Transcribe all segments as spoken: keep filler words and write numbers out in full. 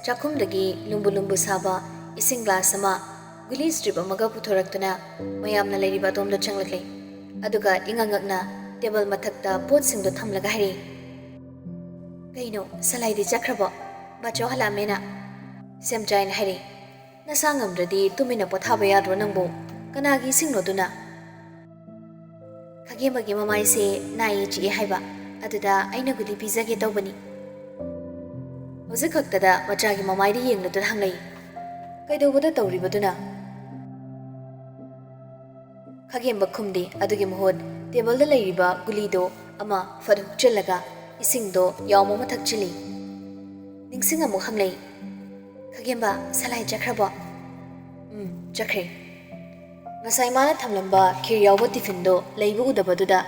ꯆꯥꯛꯈꯨꯝꯗꯒꯤ ꯂꯨꯝꯕꯨ ꯂꯨꯝꯕꯨ ꯁꯥꯕ ꯏꯁꯤꯡ ꯒ꯭ꯂꯥꯁ ꯑꯃ, ꯒꯨꯂꯤ ꯁ꯭ꯇ꯭ꯔꯤꯞ ꯑꯃꯒ ꯄꯨꯊꯣꯔꯛꯇꯨꯅ ꯃꯌꯥꯝꯅ ꯂꯩꯔꯤꯕ ꯑꯗꯣꯝꯗ ꯆꯪꯂꯛꯂꯦ꯫ ꯑꯗꯨꯒ ꯏꯉꯛ ꯉꯛꯅ ꯇꯦꯕꯜ ꯃꯊꯛꯇ ꯄꯣꯠꯁꯤꯡꯗꯣ ꯊꯝꯂꯒ ꯍꯥꯏꯔꯛꯏ, "ꯀꯩꯅꯣ, ꯁꯂꯥꯏꯗꯤ ꯆꯠꯈ꯭ꯔꯕꯣ? ꯕꯥꯆꯧ ꯍꯜꯂꯛꯑꯝꯃꯦꯅ?" ꯁꯦꯝꯆꯥꯏꯅ ꯍꯥꯏꯔꯛꯏ, "ꯅꯁꯥ ꯉꯝꯗ꯭ꯔꯗꯤ ꯇꯨꯃꯤꯟꯅ ꯄꯣꯊꯥꯕ ꯌꯥꯗ꯭ꯔꯣ ꯅꯪꯕꯨ? ꯀꯅꯥꯒꯤ ꯏꯁꯤꯡꯅꯣ ꯑꯗꯨꯅ?" "ꯈꯥꯒꯦꯝꯕꯒꯤ ꯃꯃꯥꯏꯁꯦ ꯅꯥꯏꯌꯦ ꯆꯤꯛꯑꯦ ꯍꯥꯏꯕ, ꯑꯗꯨꯗ ꯑꯩꯅ ꯒꯨꯂꯤ ꯄꯤꯖꯒꯦ ꯇꯧꯕꯅꯤ꯫" ꯍꯧꯖꯤꯛ ꯈꯛꯇꯗ ꯃꯆꯥꯒꯤ ꯃꯃꯥꯏꯗ ꯌꯦꯡꯂꯗꯨꯅ ꯍꯪꯂꯛꯏ, "ꯀꯩꯗꯧꯕꯗ ꯇꯧꯔꯤꯕꯗꯨꯅ?" ꯈꯥꯒꯦꯝꯕ ꯈꯨꯝꯗꯦ꯫ ꯑꯗꯨꯒꯤ ꯃꯍꯨꯠ ꯇꯦꯕꯜꯗ ꯂꯩꯔꯤꯕ ꯒꯨꯂꯤꯗꯣ ꯑꯃ ꯐꯠ ꯍꯨꯛꯆꯤꯜꯂꯒ ꯏꯁꯤꯡꯗꯣ ꯌꯥꯎꯝ ꯑꯃ ꯊꯛꯆꯤꯜꯂꯤ꯫ ꯅꯤꯡꯁꯤꯡ ꯑꯃꯨꯛ ꯍꯪꯂꯛꯏ, "ꯈꯥꯒꯦꯝꯕ, ꯁꯂꯥꯏ ꯆꯠꯈ꯭ꯔꯕꯣ?" "ꯎꯝ, ꯆꯠꯈ꯭ꯔꯦ꯫ ꯉꯁꯥꯏ ꯃꯥꯅ ꯊꯝꯂꯝꯕ ꯈꯤꯔ ꯌꯥꯎꯕ ꯇꯤꯐꯤꯟꯗꯣ ꯂꯩꯕ ꯎꯗꯕꯗꯨꯗ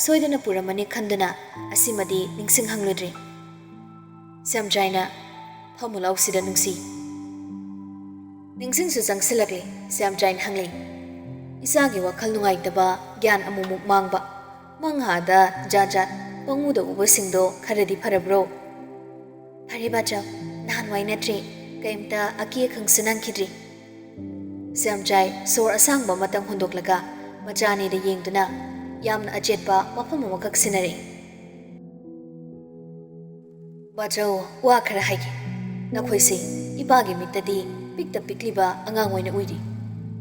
ꯁꯣꯏꯗꯅ ꯄꯨꯔꯝꯃꯅꯤ ꯈꯟꯗꯨꯅ ꯑꯁꯤꯃꯗꯤ ꯅꯤꯡꯁꯤꯡꯍꯪꯂꯨꯗ꯭ꯔꯦ꯫" ꯁꯦꯝꯆꯥꯏꯅ, "ꯐꯝꯃꯨ ꯂꯥꯎ ꯁꯤꯗ ꯅꯨꯡꯁꯤ꯫" ꯅꯤꯡꯁꯤꯡꯁꯨ ꯆꯪꯁꯤꯜꯂꯛꯂꯦ꯫ ꯁꯦꯝꯆꯥꯏꯅ ꯍꯪꯂꯛꯏ, "ꯏꯆꯥꯒꯤ ꯋꯥꯈꯜ ꯅꯨꯡꯉꯥꯏꯇꯕ, ꯒ꯭ꯌꯥꯟ ꯑꯃꯨꯛꯃꯨꯛ ꯃꯥꯡꯕ, ꯃꯪ ꯍꯥꯗ ꯖꯥꯠ ꯖꯥꯠ ꯄꯪꯎꯗ ꯎꯕꯁꯤꯡꯗꯣ ꯈꯔꯗꯤ ꯐꯔꯕ꯭ꯔꯣ?" "ꯐꯔꯦ ꯕꯥꯆꯧ, ꯅꯍꯥꯟꯋꯥꯏ ꯅꯠꯇ꯭ꯔꯦ, ꯀꯩꯝꯇ ꯑꯀꯤ ꯑꯈꯪꯁꯨ ꯅꯪꯈꯤꯗ꯭ꯔꯦ꯫" ꯁꯦꯝꯆꯥꯏ ꯁꯣꯔ ꯑꯁꯥꯡꯕ ꯑꯃꯇꯪ ꯍꯣꯟꯗꯣꯛꯂꯒ ꯃꯆꯥꯅꯤꯗ ꯌꯦꯡꯗꯨꯅ ꯌꯥꯝꯅ ꯑꯆꯦꯠꯄ ꯋꯥꯐꯝ ꯑꯃꯈꯛ ꯁꯤꯟꯅꯔꯛꯏ꯫ "ꯕꯥꯆꯧ, ꯋꯥ ꯈꯔ ꯍꯥꯏꯒꯦ꯫ ꯅꯈꯣꯏꯁꯦ ꯏꯄꯥꯒꯤ ꯃꯤꯠꯇꯗꯤ ꯄꯤꯛꯇ ꯄꯤꯛꯂꯤꯕ ꯑꯉꯥꯡ ꯑꯣꯏꯅ ꯎꯏꯔꯤ꯫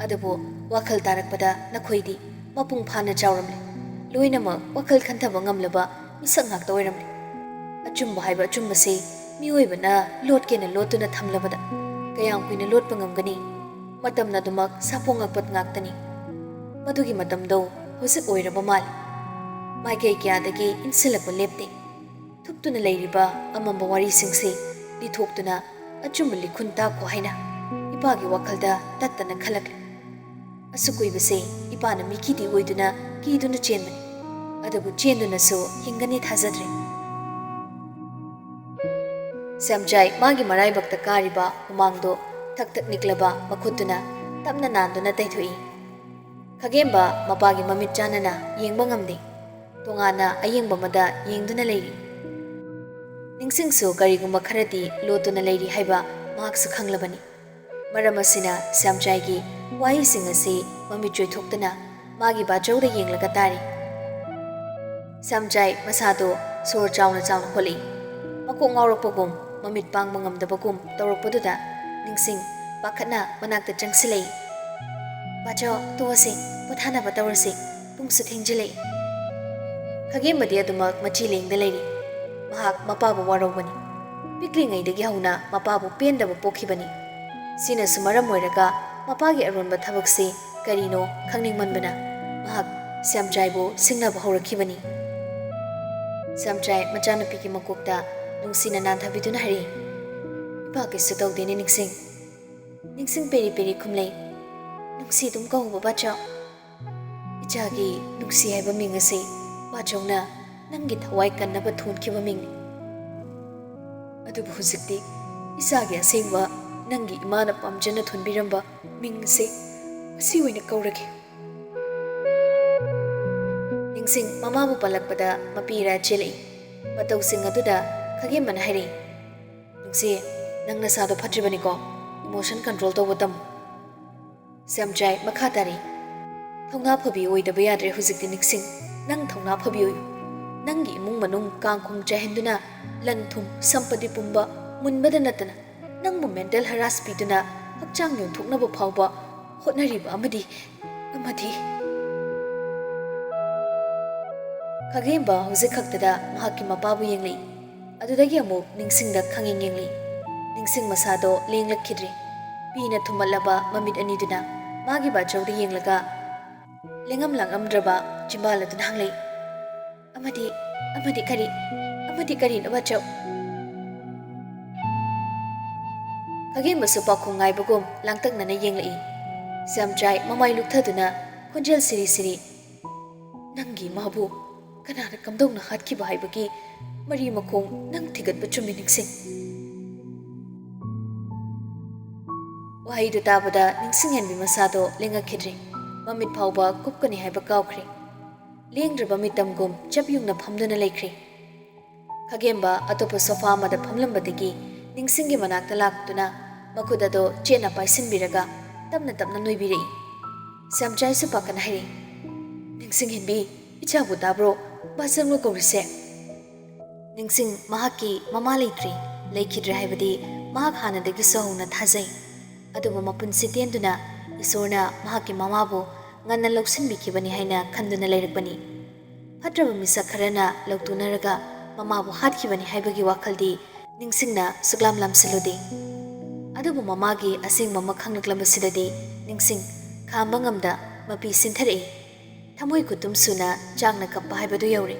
ꯑꯗꯨꯕꯨ ꯋꯥꯈꯜ ꯇꯥꯔꯛꯄꯗ ꯅꯈꯣꯏꯗꯤ ꯃꯄꯨꯡ ꯐꯥꯅ ꯆꯥꯎꯔꯝꯂꯦ꯫ ꯂꯣꯏꯅꯃꯛ ꯋꯥꯈꯜ ꯈꯟꯊꯕ ꯉꯝꯂꯕ ꯃꯤꯁꯛ ꯉꯥꯛꯇ ꯑꯣꯏꯔꯝꯂꯦ꯫ ꯑꯆꯨꯝꯕ ꯍꯥꯏꯕ ꯑꯆꯨꯝꯕꯁꯦ ꯃꯤꯑꯣꯏꯕꯅ ꯂꯣꯠꯀꯦꯅ ꯂꯣꯠꯇꯨꯅ ꯊꯝꯂꯕꯗ ꯀꯌꯥꯝ ꯀꯨꯏꯅ ꯂꯣꯠꯄ ꯉꯝꯒꯅꯤ? ꯃꯇꯝꯅ ꯑꯗꯨꯃꯛ ꯁꯥꯐꯣꯡꯉꯛꯄ ꯉꯥꯛꯇꯅꯤ꯫ ꯃꯗꯨꯒꯤ ꯃꯇꯝꯗꯣ ꯍꯧꯖꯤꯛ ꯑꯣꯏꯔꯕ ꯃꯥꯜꯂꯤ꯫ ꯃꯥꯏꯀꯩ ꯀꯌꯥꯗꯒꯤ ꯏꯟꯁꯤꯜꯂꯛꯄ ꯂꯦꯞꯇꯦ꯫ ꯊꯨꯞꯇꯨꯅ ꯂꯩꯔꯤꯕ ꯑꯃꯝꯕ ꯋꯥꯔꯤꯁꯤꯡꯁꯤ ꯂꯤꯊꯣꯛꯇꯨꯅ ꯑꯆꯨꯝꯕ ꯂꯤꯈꯨꯟ ꯇꯥꯛꯈꯣ ꯍꯥꯏꯅ ꯏꯄꯥꯒꯤ ꯋꯥꯈꯜꯗ ꯇꯠꯇꯅ ꯈꯜꯂꯛꯂꯤ꯫ ꯑꯁꯨꯛ ꯀꯨꯏꯕꯁꯦ ꯏꯄꯥꯅ ꯃꯤꯀꯤꯗꯤ ꯑꯣꯏꯗꯨꯅ ꯀꯤꯗꯨꯅ ꯆꯦꯟꯕꯅꯤ, ꯑꯗꯨꯕꯨ ꯆꯦꯟꯗꯨꯅꯁꯨ ꯍꯤꯡꯒꯅꯤ ꯊꯥꯖꯗ꯭ꯔꯦ꯫" ꯁꯦꯝꯆꯥꯏ ꯃꯥꯒꯤ ꯃꯔꯥꯏꯕꯛꯇ ꯀꯥꯔꯤꯕ ꯍꯨꯃꯥꯡꯗꯣ ꯊꯛ ꯊꯛ ꯅꯤꯛꯂꯕ ꯃꯈꯨꯠꯇꯨꯅ ꯇꯞꯅ ꯅꯥꯟꯗꯨꯅ ꯇꯩꯊꯣꯛꯏ꯫ ꯈꯥꯒꯦꯝꯕ ꯃꯄꯥꯒꯤ ꯃꯃꯤꯠ ꯆꯥꯟꯅꯅ ꯌꯦꯡꯕ ꯉꯝꯗꯦ꯫ ꯇꯣꯉꯥꯟꯅ ꯑꯌꯦꯡꯕ ꯑꯃꯗ ꯌꯦꯡꯗꯨꯅ ꯂꯩꯔꯤ꯫ ꯅꯤꯡꯁꯤꯡꯁꯨ ꯀꯔꯤꯒꯨꯝꯕ ꯈꯔꯗꯤ ꯂꯣꯠꯇꯨꯅ ꯂꯩꯔꯤ ꯍꯥꯏꯕ ꯃꯍꯥꯛꯁꯨ ꯈꯪꯂꯕꯅꯤ꯫ ꯃꯔꯝ ꯑꯁꯤꯅ ꯁ꯭ꯌꯥꯝꯆꯥꯏꯒꯤ ꯋꯥꯍꯩꯁꯤꯡ ꯑꯁꯤ ꯃꯃꯤꯠ ꯆꯣꯏꯊꯣꯛꯇꯅ ꯃꯥꯒꯤ ꯕꯥꯆꯧꯗ ꯌꯦꯡꯂꯒ ꯇꯥꯔꯤ꯫ ꯁ꯭ꯌꯥꯝꯆꯥꯏ ꯃꯁꯥꯗꯣ ꯁꯣꯔ ꯆꯥꯎꯅ ꯆꯥꯎꯅ ꯍꯣꯜꯂꯛꯏ꯫ ꯃꯀꯣꯛ ꯉꯥꯎꯔꯛꯄꯒꯨꯝ, ꯃꯃꯤꯠ ꯄꯥꯡꯕ ꯉꯝꯗꯕꯒꯨꯝ ꯇꯧꯔꯛꯄꯗꯨꯗ ꯅꯤꯡꯁꯤꯡ ꯄꯥꯈꯠꯅ ꯃꯅꯥꯛꯇ ꯆꯪꯁꯤꯜꯂꯛꯏ꯫ "ꯕꯥꯆꯧ, ꯇꯣꯛꯑꯁꯤ, ꯄꯣꯊꯥꯅꯕ ꯇꯧꯔꯁꯤ, ꯄꯨꯡꯁꯨ ꯊꯦꯡꯖꯤꯜꯂꯛꯏ꯫" ꯈꯥꯒꯦꯝꯕꯗꯤ ꯑꯗꯨꯃꯛ ꯃꯆꯤ ꯂꯦꯡꯗ ꯂꯩꯔꯤ꯫ ꯃꯍꯥꯛ ꯃꯄꯥꯕꯨ ꯋꯥꯔꯧꯕꯅꯤ꯫ ꯄꯤꯛꯂꯤꯉꯩꯗꯒꯤ ꯍꯧꯅ ꯃꯄꯥꯕꯨ ꯄꯦꯟꯗꯕ ꯄꯣꯛꯈꯤꯕꯅꯤ꯫ ꯁꯤꯅꯁꯨ ꯃꯔꯝ ꯑꯣꯏꯔꯒ ꯃꯄꯥꯒꯤ ꯑꯔꯣꯟꯕ ꯊꯕꯛꯁꯤ ꯀꯔꯤꯅꯣ ꯈꯪꯅꯤꯡꯃꯟꯕꯅ ꯃꯍꯥꯛ ꯁ꯭ꯌꯥꯝꯆꯥꯏꯕꯨ ꯁꯤꯡꯅꯕ ꯍꯧꯔꯛꯈꯤꯕꯅꯤ꯫ ꯁ꯭ꯌꯥꯝꯆꯥꯏ ꯃꯆꯥꯅꯨꯄꯤꯒꯤ ꯃꯀꯣꯛꯇ ꯅꯨꯡꯁꯤꯅ ꯅꯥꯟꯊꯕꯤꯗꯨꯅ ꯍꯥꯏꯔꯛꯏ, "ꯏꯄꯥ ꯀꯩꯁꯨ ꯇꯧꯗꯦꯅꯦ ꯅꯤꯡꯁꯤꯡ꯫" ꯅꯤꯡꯁꯤꯡ ꯄꯦꯔꯤ ꯄꯦꯔꯤ ꯈꯨꯝꯂꯩ, "ꯅꯨꯡꯁꯤ ꯑꯗꯨꯝ ꯀꯧꯕ ꯕꯥꯆꯧ꯫ ꯏꯆꯥꯒꯤ ꯅꯨꯡꯁꯤ ꯍꯥꯏꯕ ꯃꯤꯡ ꯑꯁꯤ ꯕꯥꯆꯧꯅ ꯅꯪꯒꯤ ꯊꯋꯥꯏ ꯀꯟꯅꯕ ꯊꯣꯟꯈꯤꯕ ꯃꯤꯡꯅꯤ꯫ ꯑꯗꯨꯕꯨ ꯍꯧꯖꯤꯛꯇꯤ ꯏꯆꯥꯒꯤ ꯑꯁꯦꯡꯕ ꯅꯪꯒꯤ ꯏꯃꯥꯅ ꯄꯥꯝꯖꯅ ꯊꯣꯟꯕꯤꯔꯝꯕ ꯃꯤꯡ ꯑꯁꯤ ꯃꯁꯤ ꯑꯣꯏꯅ ꯀꯧꯔꯒꯦ꯫" ꯅꯤꯡꯁꯤꯡ ꯃꯃꯥꯕꯨ ꯄꯜꯂꯛꯄꯗ ꯃꯄꯤ ꯏꯔꯥ ꯆꯦꯜꯂꯛꯏ꯫ ꯃꯇꯧꯁꯤꯡ ꯑꯗꯨꯗ ꯈꯥꯒꯦꯝꯕꯅ ꯍꯥꯏꯔꯛꯏ, "ꯅꯨꯡꯁꯤ, ꯅꯪ ꯅꯁꯥꯗꯣ ꯐꯠꯇ꯭ꯔꯤꯕꯅꯤꯀꯣ, emotion control ꯇꯧꯕ ꯇꯝꯃꯨ꯫" ꯁ꯭ꯌꯥꯝꯆꯥꯏ ꯃꯈꯥ ꯇꯥꯔꯤ, "ꯊꯧꯅꯥ ꯐꯕꯤ ꯑꯣꯏꯗꯕ ꯌꯥꯗ꯭ꯔꯦ ꯍꯧꯖꯤꯛꯇꯤ ꯅꯤꯡꯁꯤꯡ, ꯅꯪ ꯊꯧꯅꯥ ꯐꯕꯤ ꯑꯣꯏꯌꯨ꯫ ꯅꯪꯒꯤ ꯏꯃꯨꯡ ꯃꯅꯨꯡ ꯀꯥꯡꯈꯣꯡ ꯆꯥꯏꯍꯟꯗꯨꯅ, ꯂꯟ ꯊꯨꯝ ꯁꯝꯄꯇꯤ ꯄꯨꯝꯕ ꯃꯨꯟꯕꯗ ꯅꯠꯇꯅ ꯅꯪꯕꯨ mental harass ꯄꯤꯗꯨꯅ ꯍꯛꯆꯥꯡ ꯌꯣꯟꯊꯣꯛꯅꯕ ꯐꯥꯎꯕ ꯍꯣꯠꯅꯔꯤꯕ ꯑꯃꯗꯤ, ꯑꯃꯗꯤ꯫" ꯈꯥꯒꯦꯝꯕ ꯍꯧꯖꯤꯛ ꯈꯛꯇꯗ ꯃꯍꯥꯛꯀꯤ ꯃꯄꯥꯕꯨ ꯌꯦꯡꯂꯛꯏ꯫ ꯑꯗꯨꯗꯒꯤ ꯑꯃꯨꯛ ꯅꯤꯡꯁꯤꯡꯗ ꯈꯪꯌꯦꯡ ꯌꯦꯡꯂꯛꯏ꯫ ꯅꯤꯡꯁꯤꯡ ꯃꯁꯥꯗꯣ ꯂꯦꯡꯂꯛꯈꯤꯗ꯭ꯔꯦ꯫ ꯄꯤꯅ ꯊꯨꯝꯃꯠꯂꯕ ꯃꯃꯤꯠ ꯑꯅꯤꯗꯨꯅ ꯃꯥꯒꯤ ꯕꯥꯆꯧꯗ ꯌꯦꯡꯂꯒ ꯂꯦꯡꯉꯝ ꯂꯥꯡꯉꯝꯗ꯭ꯔꯕ ꯆꯤꯝꯕꯥꯜ ꯑꯗꯨꯅ ꯍꯪꯂꯛꯏ, "ꯑꯃꯗꯤ, ꯑꯃꯗꯤ ꯀꯔꯤ, ꯑꯃꯗꯤ ꯀꯔꯤꯅꯣ ꯕꯥꯆꯧ?" ꯈꯥꯒꯦꯝꯕꯁꯨ ꯄꯥꯎꯈꯨꯝ ꯉꯥꯏꯕꯒꯨꯝ ꯂꯥꯡꯇꯛꯅꯅ ꯌꯦꯡꯂꯛꯏ꯫ ꯁ꯭ꯌꯥꯝꯆꯥꯏ ꯃꯃꯥꯏ ꯂꯨꯛꯊꯗꯨꯅ ꯈꯣꯟꯖꯦꯜ ꯁꯤꯔꯤ ꯁꯤꯔꯤ, "ꯅꯪꯒꯤ ꯏꯃꯥꯕꯨ ꯀꯅꯥꯅ ꯀꯝꯗꯧꯅ ꯍꯥꯠꯈꯤꯕ ꯍꯥꯏꯕꯒꯤ ꯃꯔꯤ ꯃꯈꯣꯡ ꯅꯪ ꯊꯤꯒꯠꯄ ꯆꯨꯝꯃꯤ ꯅꯤꯡꯁꯤꯡ꯫" ꯋꯥꯍꯩꯗꯨ ꯇꯥꯕꯗ ꯅꯤꯡꯁꯤꯡꯍꯟꯕꯤ ꯃꯁꯥꯗꯣ ꯂꯦꯡꯉꯛꯈꯤꯗ꯭ꯔꯦ꯫ ꯃꯃꯤꯠ ꯐꯥꯎꯕ ꯀꯨꯞꯀꯅꯤ ꯍꯥꯏꯕ ꯀꯥꯎꯈ꯭ꯔꯦ꯫ ꯂꯦꯡꯗ꯭ꯔꯕ ꯃꯤꯇꯝꯒꯨꯝ ꯆꯞ ꯌꯨꯡꯅ ꯐꯝꯗꯨꯅ ꯂꯩꯈ꯭ꯔꯦ꯫ ꯈꯥꯒꯦꯝꯕ ꯑꯇꯣꯞꯄ ꯁꯣꯐꯥ ꯑꯃꯗ ꯐꯝꯂꯝꯕꯗꯒꯤ ꯅꯤꯡꯁꯤꯡꯒꯤ ꯃꯅꯥꯛꯇ ꯂꯥꯛꯇꯨꯅ ꯃꯈꯨꯠ ꯑꯗꯣ ꯆꯦꯠꯅ ꯄꯥꯏꯁꯤꯟꯕꯤꯔꯒ ꯇꯞꯅ ꯇꯞꯅ ꯅꯣꯏꯕꯤꯔꯛꯏ꯫ ꯁ꯭ꯌꯥꯝꯆꯥꯏꯁꯨ ꯄꯥꯈꯠꯅ ꯍꯥꯏꯔꯛꯏ, "ꯅꯤꯡꯁꯤꯡ ꯍꯦꯟꯕꯤ, ꯏꯆꯥꯕꯨ ꯇꯥꯕ꯭ꯔꯣ? ꯕꯥꯆꯧꯅ ꯀꯧꯔꯤꯁꯦ?" ꯅꯤꯡꯁꯤꯡ ꯃꯍꯥꯛꯀꯤ ꯃꯃꯥ ꯂꯩꯇ꯭ꯔꯦ, ꯂꯩꯈꯤꯗ꯭ꯔꯦ ꯍꯥꯏꯕꯗꯤ ꯃꯍꯥꯛ ꯍꯥꯟꯅꯗꯒꯤꯁꯨ ꯍꯧꯅ ꯊꯥꯖꯩ꯫ ꯑꯗꯨꯕꯨ ꯃꯄꯨꯟꯁꯤ ꯇꯦꯟꯗꯨꯅ ꯏꯁꯣꯔꯅ ꯃꯍꯥꯛꯀꯤ ꯃꯃꯥꯕꯨ ꯉꯟꯅ ꯂꯧꯁꯤꯟꯕꯤꯈꯤꯕꯅꯤ ꯍꯥꯏꯅ ꯈꯟꯗꯨꯅ ꯂꯩꯔꯛꯄꯅꯤ꯫ ꯐꯠꯇ꯭ꯔꯕ ꯃꯤꯁꯛ ꯈꯔꯅ ꯂꯧꯇꯨꯅꯔꯒ ꯃꯃꯥꯕꯨ ꯍꯥꯠꯈꯤꯕꯅꯤ ꯍꯥꯏꯕꯒꯤ ꯋꯥꯈꯜꯗꯤ ꯅꯤꯡꯁꯤꯡꯅ ꯁꯨꯛꯂꯥꯝ ꯂꯥꯝꯁꯤꯜꯂꯨꯗꯦ꯫ ꯑꯗꯨꯕꯨ ꯃꯃꯥꯒꯤ ꯑꯁꯦꯡꯕ ꯑꯃ ꯈꯪꯂꯛꯂꯕꯁꯤꯗꯗꯤ ꯅꯤꯡꯁꯤꯡ ꯈꯥꯝꯕ ꯉꯝꯗ ꯃꯄꯤ ꯁꯤꯟꯊꯔꯛꯏ꯫ ꯊꯃꯣꯏ ꯈꯨꯇꯨꯝ ꯁꯨꯅ ꯆꯥꯛꯅ ꯀꯞꯄ ꯍꯥꯏꯕꯗꯨ ꯌꯧꯔꯦ꯫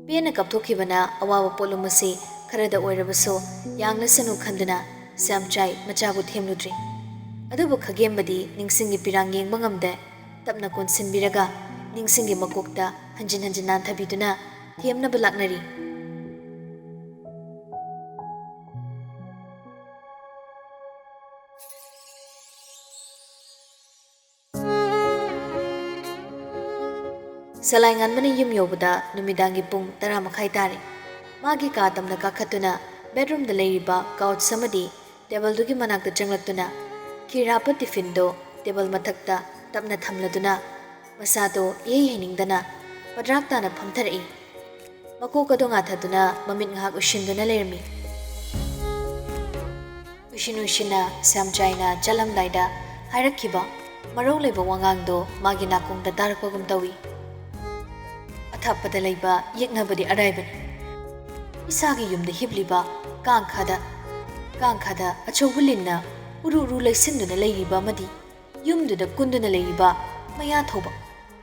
ꯄꯦꯟꯅ ꯀꯞꯊꯣꯛꯈꯤꯕꯅ ꯑꯋꯥꯕ ꯄꯣꯠꯂꯨꯝ ꯑꯁꯤ ꯈꯔꯗ ꯑꯣꯏꯔꯕꯁꯨ ꯌꯥꯡꯂꯁꯅꯨ ꯈꯟꯗꯨꯅ ꯁ꯭ꯌꯥꯝꯆꯥꯏ ꯃꯆꯥꯕꯨ ꯊꯦꯝꯂꯨꯗ꯭ꯔꯤ꯫ ꯑꯗꯨꯕꯨ ꯈꯥꯒꯦꯝꯕꯗꯤ ꯅꯤꯡꯁꯤꯡꯒꯤ ꯄꯤꯔꯥꯡ ꯌꯦꯡꯕ ꯉꯝꯗꯦ꯫ ꯇꯞꯅ ꯀꯣꯟꯁꯤꯟꯕꯤꯔꯒ ꯅꯤꯡꯁꯤꯡꯒꯤ ꯃꯀꯣꯛꯇ ꯍꯟꯖꯤꯟ ꯍꯟꯖꯤꯟ ꯅꯥꯟꯊꯕꯤꯗꯨꯅ ꯊꯦꯝꯅꯕ ꯂꯥꯛꯅꯔꯤ꯫ ꯁꯂꯥꯏ ꯉꯥꯟꯕꯅ ꯌꯨꯝ ꯌꯧꯕꯗ ꯅꯨꯃꯤꯗꯥꯡꯒꯤ ꯄꯨꯡ ꯇꯔꯥ ꯃꯈꯥꯏ ꯇꯥꯔꯦ꯫ ꯃꯥꯒꯤ ꯀꯥ ꯇꯝꯅ ꯀꯥꯈꯠꯇꯨꯅ ꯕꯦꯗꯔꯨꯝꯗ ꯂꯩꯔꯤꯕ ꯀꯥꯎꯆ ꯑꯃꯗꯤ ꯇꯦꯕꯜꯗꯨꯒꯤ ꯃꯅꯥꯛꯇ ꯆꯪꯂꯛꯇꯨꯅ ꯈꯤꯔ ꯍꯥꯞꯄ ꯇꯤꯐꯤꯟꯗꯣ ꯇꯦꯕꯜ ꯃꯊꯛꯇ ꯇꯞꯅ ꯊꯝꯂꯗꯨꯅ ꯃꯁꯥꯗꯣ ꯏꯍꯩ ꯍꯩꯅꯤꯡꯗꯅ ꯄꯗ꯭ꯔꯥꯛ ꯇꯥꯅ ꯐꯝꯊꯔꯛꯏ꯫ ꯃꯀꯣꯛ ꯑꯗꯨ ꯉꯥꯊꯗꯨꯅ ꯃꯃꯤꯠ ꯉꯥꯏꯍꯥꯛ ꯎꯏꯁꯤꯟꯗꯨꯅ ꯂꯩꯔꯝꯃꯤ꯫ ꯎꯏꯁꯤꯟ ꯎꯏꯁꯤꯟꯅ ꯁ꯭ꯌꯥꯝꯆꯥꯏꯅ ꯆꯠꯂꯝꯗꯥꯏꯗ ꯍꯥꯏꯔꯛꯈꯤꯕ ꯃꯔꯧ ꯂꯩꯕ ꯋꯥꯉꯥꯡꯗꯣ ꯃꯥꯒꯤ ꯅꯥꯀꯣꯡꯗ ꯇꯥꯔꯛꯄꯒꯨꯝ ꯇꯧꯏ꯫ ꯑꯊꯥꯞꯄꯗ ꯂꯩꯕ ꯌꯦꯛꯅꯕꯗꯤ ꯑꯔꯥꯏꯕꯅꯤ꯫ ꯏꯁꯥꯒꯤ ꯌꯨꯝꯗ ꯍꯤꯞꯂꯤꯕ ꯀꯥꯡꯈꯥꯗ, ꯀꯥꯡꯈꯥꯗ ꯑꯆꯧꯕ ꯂꯤꯟꯅ ꯎꯔꯨ ꯎꯔꯨ ꯂꯩꯁꯤꯟꯗꯨꯅ ꯂꯩꯔꯤꯕ ꯑꯃꯗꯤ ꯌꯨꯝꯗꯨꯗ ꯀꯨꯟꯗꯨꯅ ꯂꯩꯔꯤꯕ ꯃꯌꯥ ꯊꯧꯕ